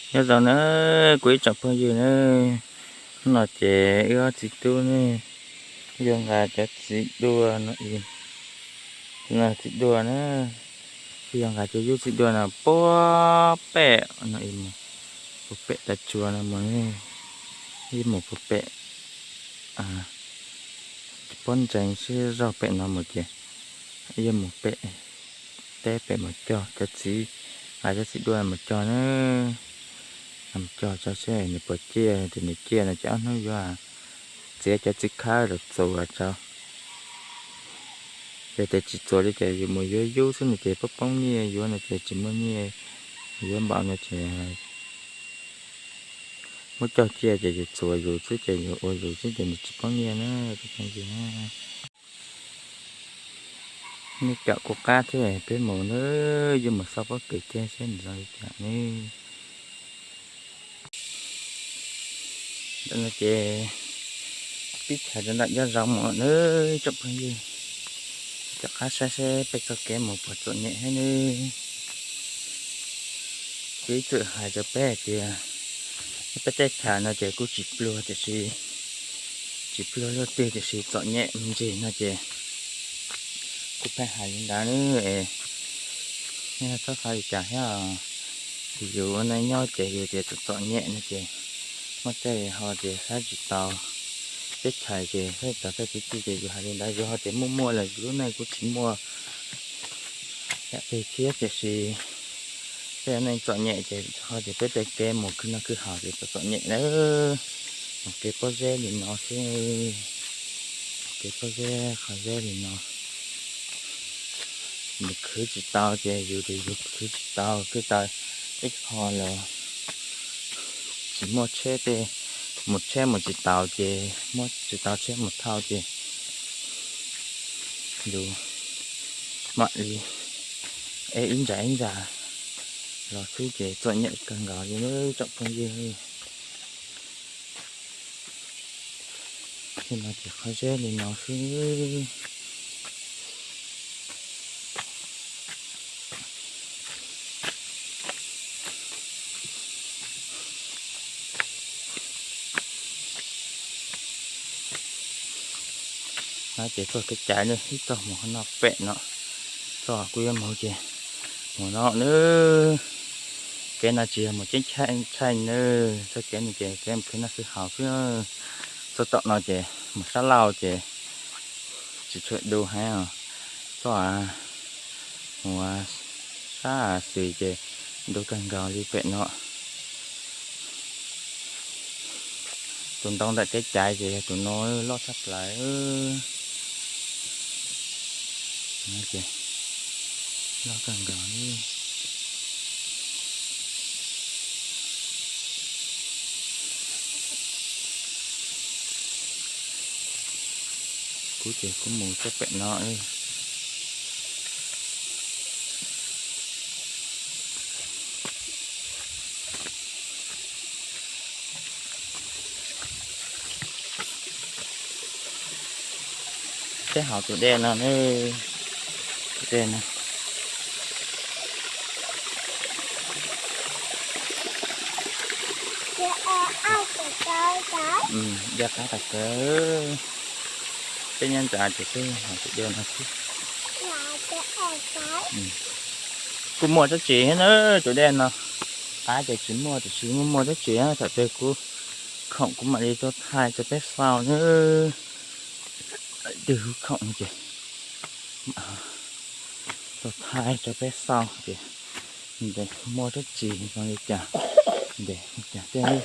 Nyob zoo na, kuv ib tsoom phooj ywg na, hnub no ces wb ob txiv tub ne, yuav nqa cov txiv duaj no, txiv duaj na, wb yuav nqa cov yub txiv duaj no puag pem no, puag pem tag tsua no mus, wb mus puag pem pob ntseeg sib zog pem no mus ces wb yuav mus pem teb pem mus cog cov txiv, nqa cov txiv duaj mus cog na, mus cog tso seb nws puas ciaj, ces nws ciaj no ces ob hnub yuav txiav cov txiv khawb los txuas tso. Yog tias tsis txuas li ces yus mus yuav yub xwb no ces poob poob nyiaj, yuav no ces tsis muaj nyiaj, yuav npaum no ces muab cog ciaj ces yus txuas yus xwb ces yus ua yus xwb ces nws tsis poob nyiaj na, peb phooj ywg na. Nej caum kuv qab thiab peb mus na, yuav mus xauj pob kws ceg seb nws zoo li cas ne. Ntawm no ces pib chaws rau nram nyob zoo mus na, tsoom phooj ywg, caum qab saib seb peb txoj kev mus puas txom nyem thiab ne. Kuv ib txwm hais rau peb hais tias peb tej chaw no ces kuj tsis pluag tiam sis, tsis pluag luaj twg tiam sis txom nyem me ntsis no ces kuj pheej hais li ntawd ne. Nej txhob xav li cas thiab, yus ua neej nyob ces yus tias txom txom nyem no ces muaj tej ho tias saib tsis taus, teb chaws ces saib tsis taus tej kwv tij ces yus hais li ntawd, yus ho tias muaj muaj los yus lub neej kuj tsis muaj yam twg thiab tiam sis tej neej txom nyem ces ho tias peb tej kev mus khwv noj khwv haus ces txom txom nyem na. Mus kev pob zeb li no xwb, kev pob zeb qhov zeb li no, nws khwv tsis tau ces yus, yus khwv tsis tau, khwv tau ib qho los tsis muaj tsheb tej, mus tsheb mus tsis taus ces, muab tsis tau tsheb mus thauj ces yus mam li ev ib ntsa ib ntsa los xwb ces txom nyem kawg nkaus li tsoom phooj ywg. Tej no ces qhov zeb li no xwb. No ces txoj kev cai ne, ib txoj mus qhov no pem no, txoj kuv yuav mus ces mus no na. Kev no tsis yog mus ceeb tsheej na, txoj kev no ces kev mus khwv noj khwv haus xwb. Txoj tom no ces mus sab laug ces tsis tshua du heev os. Txoj mus sab xis ces du kawg nkaus li pem no. Tus ntoo ntawm kev cai ces yog tus no loj tshaj plaws. Loj kawg nkaus li. Kuv ces kuv mus txoj pem no. Peb hauv tus dej no ne, tus dej no. Dej qab tas kawg. Peb nyob ntxa ces peb hauv tus dej no xwb. Kuj muaj tsob tsis thiab na, tus dej no. Qab ces tsis muaj tiam sis muaj muaj tsob tsis, thaum twg kuv khoom kuv mam li tuaj thaij rau peb xauj na. Twg kuv khoom no ces tuaj thaij rau peb xauj ces ntes muaj tsob tsis zoo li cas, ntes li cas tej.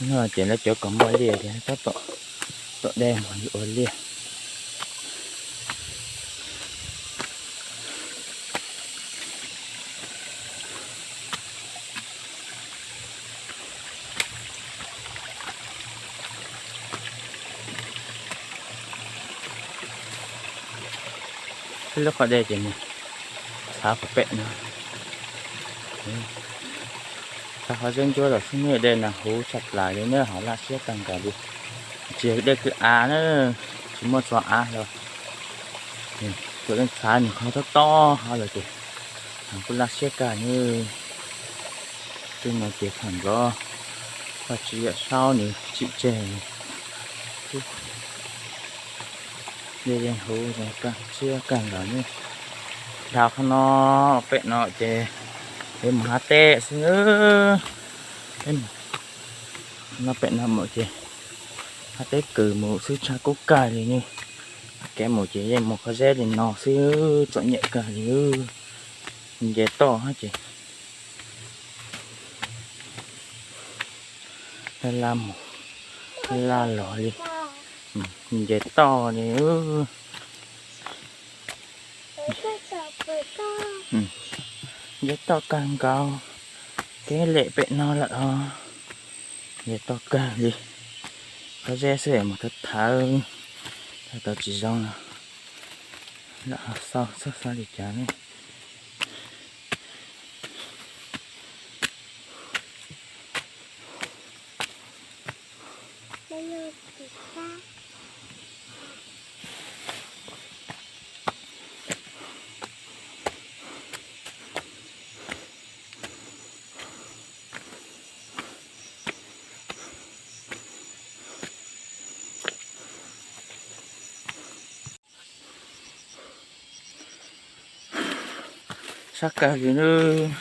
No ces lawv cov kom muaj liaj ces txhob tom dej mus yuav ua liaj. Peb lub qhov dej ces mus txhav qhov pem no, Qhov zeb ntsuab los xwb ne, dej nag huv tshaj plaws li na, hov laj siab kawg nkaus li. Tsis yog dej kwj av na, tsis muaj txhua av los. Tus leej txhav nws qhov tob tob hov lawm ces kuj laj siab kawg na. Tej no ces tham nrov, Vaj Tswv Yawm Saub nws tsim tseg. Dej yeej huv zoo kawg, siab kawg nkaus ne. Dhau qhov no pem no ces peb mus hav teb xwb. Peb mus no pem no mus ces hav teb kws mus xwb, tshaj kub kawg li ne. Kev mus ces yeej mus qhov zeb li no xwb, txom nyem kawg li. Nce toj ces laj mus laj los li, nce toj li. Nce toj kawg nkaus, kev lem pem no lawm os. Nce toj kawg li, qhov zeb xwb mus thawv thawv, thawv tau tsis zoo no. Lam xauj xauj xauj li cas ne. Sab kawg li nawb.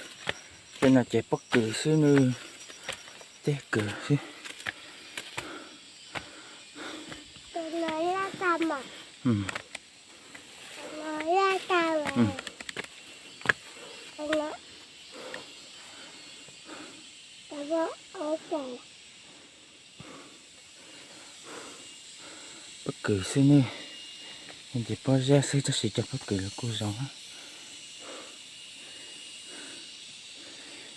Tej no ces pob kws xwb nawb. Tej kws xwb. Pob kws xwb ne, ces pob zeb xwb tab sis cov pob kws los kuj zoo.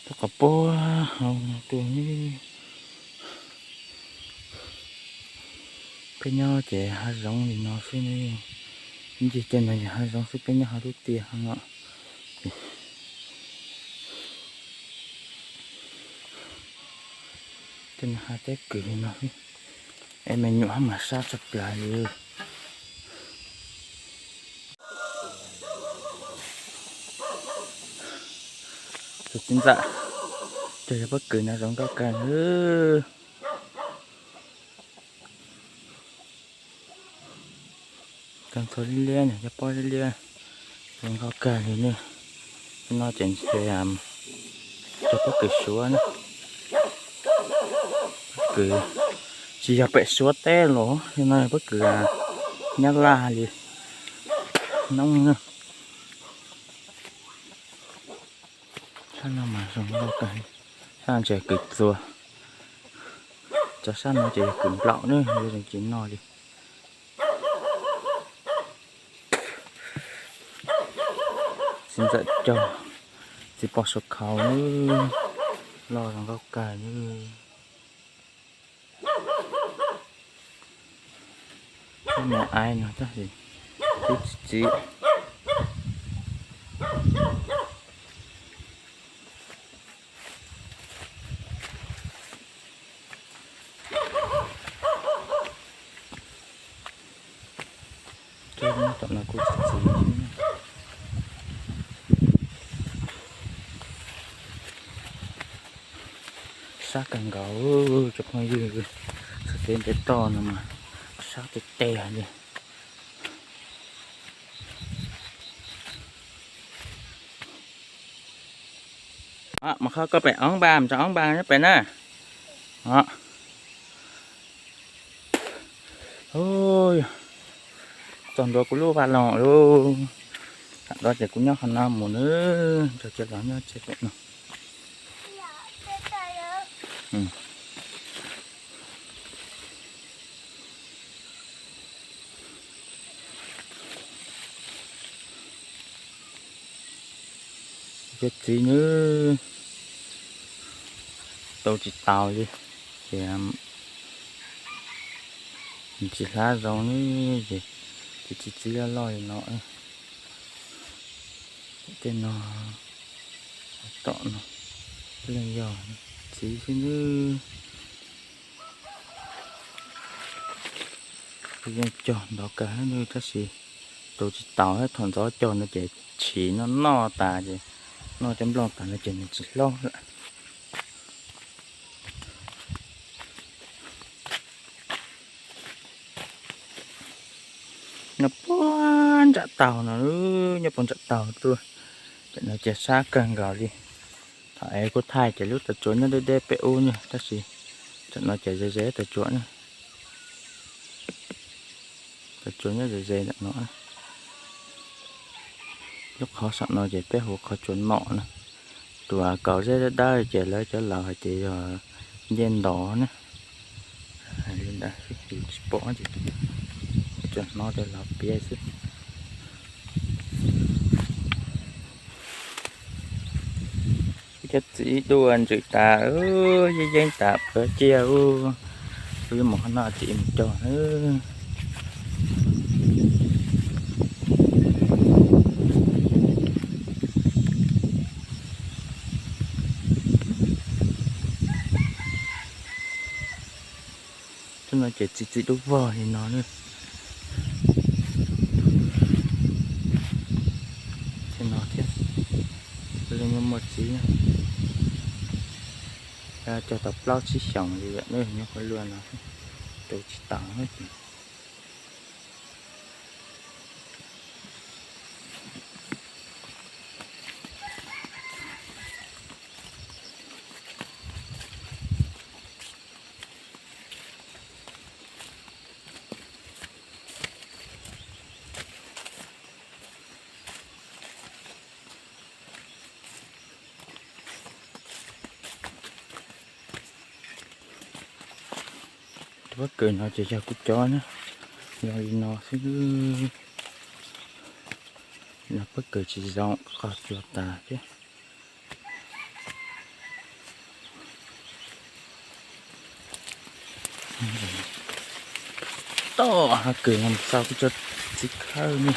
Rau qhov puag hauv no tuaj, peb nyob ces hav zoov li no xwb ne. Ncig tej no yog hav zoov xwb, peb nyob hauv lub tiaj no. Tej no hav teb kws li no xwb, es me nyuam hab mas sab tshaj plaws li. Tus txiv ntxawm, cov pob kws no zoo nkauj kawg li. Cov ntxhuav liab liab, cov pob liab liab, zoo nkauj kawg li ne. No ces ntshe cov pob kws Suav na. Pob kws tsis yog pem Suav teb los, no pob kws Nyab Laj li. Noob na. Sab no mas zoo nkauj kawg, sab no ces kws txuas, cov sab no ces yog kws nplaum na, yuav zoo tsis noj li. Txiv ntxawm caug, txiv pos suav khaus, loj zoo nkauj kawg li. Niam aiv no tab sis twb txiv txiv. Tom no kuj txiv txiv. Sab kawg nkaus cov phooj ywg, txoj kev nce toj no mas sab tiag tiag li. Mas qhov koj pem oob npas, mus tso oob npas nyob pem na. Txog ntua kuv lub vaj loog lauj. Tam no ces kuv nyob qhov no mus nawb, nrog cov laus nyob tsev pem no. Cov txiv nawb, tau tsis tau li, ces tsis hlav zoo nawb, ces txiv txiv loj loj li no. Tej no, tom no, leej yog. Txiv xwb nawb. Yeej cog ntau kawg nawb, tab sis tu tsis taus, thaum ntxov cog no ces tshis noj noj tas ces, noj cov nplooj tas no ces nws tsis hlob lawm. Nyob puag nram taug no, nyob puag nram taug tuaj. Tam no ces sab kawg nkaus li. Thaum es kuv thaij ces lub tav tsuas nyob deb deb peb ub ne, tab sis tam no ces ze ze tav tsuas ne. Tav tsuas nyob ze ze ntawm no. Lub qhov saum no ces peb hu qhov tsua nom na. Tus kaus zeb dawb dawb ces lawv cov laus hais tias yog ncej ntov na. Hais li ntawd xwb, yus tsis pom ces tsuas hnov cov laus piav xwb. Cov txiv duaj ntsws tas, yeeb yeeb tas plawv ciaj ub. Kuv yuav mus qhov no ces mus cog na. Tus no ces txiv txiv duaj vog li no na. Thiab no thiab, li muaj muaj txiv na. Cog tau plaub tsib xyoos li lawm, nyob qhov luaj no tu tsis taus na. Pob kws no ces yog kuv cov na, yog li no xwb. No pob kws tsis zoo, qog tsua tas thiab. Toj hav kws no mus xa kuv cov txiv khawb ne.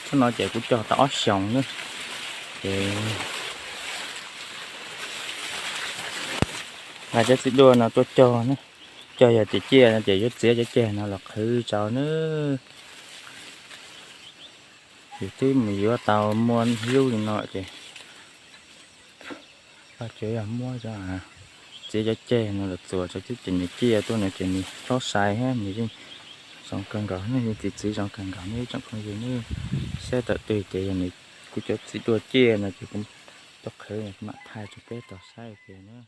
Thaum no ces kuv cog tau ob xyoos na. Ces hais cov txiv duaj no tuaj cog na. Cog yog tias ciaj no ces yuav txiav cov ceg no los qhwv rau na. Yus twb mus yuav tau muaj lub li no ces tsuas yog muab txiav cov ceg no los txuas rau twb ces nws ciaj tuaj no ces nws txhob sai thiab nws yeej zoo kawg nkaus ne, yeej txi txiv zoo kawg nkaus ne tsoom phooj ywg ne. Saib thaum twg ces yog nws, kuv cov txiv duaj ciaj no ces kuv tuaj qhwv kuv mam thaij rau peb tau saib ua ke na.